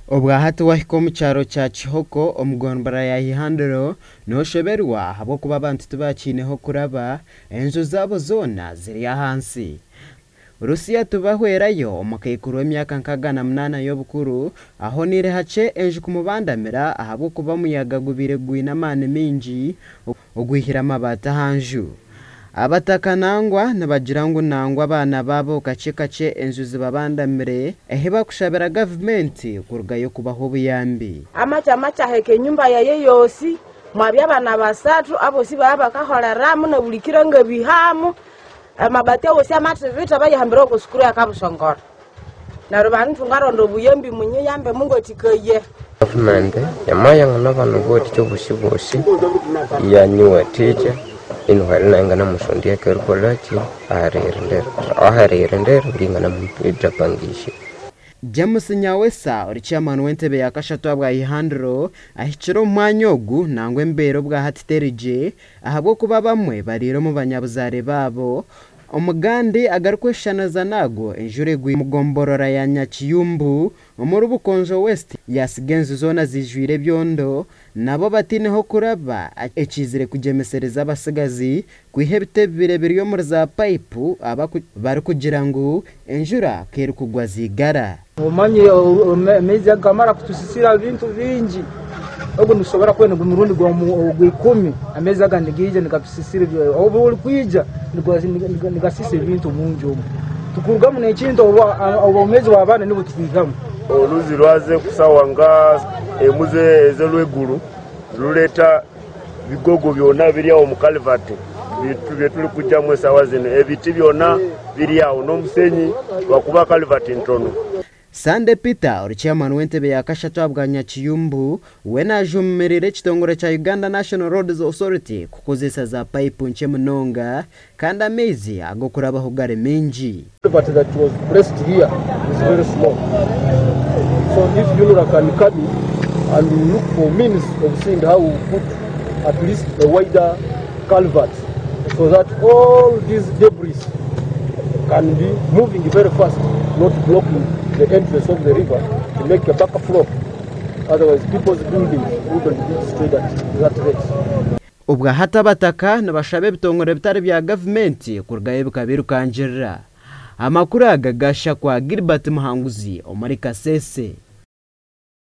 Obwahati wahika omu kyaro kya Kihoko omu gombolola ya Ihandiro noshoberwa ahabw'okuba abantu tibakiine h'okuraba, enju zaabo zoona ziri ahansi. Rusiya Tubahwerayo omukaikuru w'emyaka 68 y'obukuru ahoniire hakye enju kumubandamira ahabw'okuba omuyaga gubaire gwine amaani maingi ogwihire amabaati aha nju. Abataka nangwa nibagira ngu nangwa abaana baabo kakye kakye enju zibabandamire ahi bakushabira gavumenti kurugayo kubaha obuyambi. Amachi amakyaheka enyumba yaye yosi, mwabya abana basathu abosi baya bakaholeramu nabulikiro ngabihamu, amabati awosi amathibitha bayahambira oko sukuru ya Kabusongora. Neryo banu thungaronda obuyambi munyiyambe mungwathikaye. Gavumenti yamayangana abana obuwathikya obosi-bosi iyanyiwathikya inuhwera nayi inganamusondya erikolhaki ahariyirindira nginganamupangisya. James Nyawesa ori chairman w'entebe ya kashatu ahabwa Ihandiro ahikire omu mwanya ogu nangwa embeera obwahati terigye ahabw'okuba abamwe bariire omu banyabuzaare baabo. Omugandi agarikweshushaniza nagwo enjura egwire omu gomborora ya Nyakiyumbu omuri Bukonjo West yasiga enju zoona zijwire ebyondo nabo batiine h'okuraba ekiizire kugyemesereza abatsigazi kwiha ebiti ebibire biri omuri za payipu barikugira ngu enjura kerikugwa zigara. Omanye amaizi agamara kutusisira ebintu bingi, ogu nigusobora kuba nigwo murundi ogwikumi amaizi aga nigaija nigatusisira, obu burikwija nigasisa ebintu omunju omu, tukurugamu n'ekintu obwomeezi bw'abaana nibwo tukwihamu. Oruzi rwaze kusawa nga emu ez'orwiguru rureta bigogo byona biri aho omu kalivati byeturi kujjamu esawa zino, ebiti byona biri aho n'omusenyi lwakuba kalivati ntono. Sande Peter ori chairman w'entebe ya kashatu ahabwa Nyakiyumbu we najumirira ekitongore kya Uganda National Roads Authority kukozesa za payipu nkye munonga kandi amaizi ag'okurabaho gari mingi. But that was placed here is very small. So if UNRA can come in and look for means of seeing how we put at least a wider culvert so that all these debris can be moving very fast, not blocking the entrance of the river to make a backflow. Otherwise, people's buildings wouldn't be destroyed at that rate. Obwahati abataka nibashaba ebitongore bitari bya gavumenti kurugayo bikabirukangirira. Amakuru aga gashakwa Gilbert Muhanguzi omuri Kasese.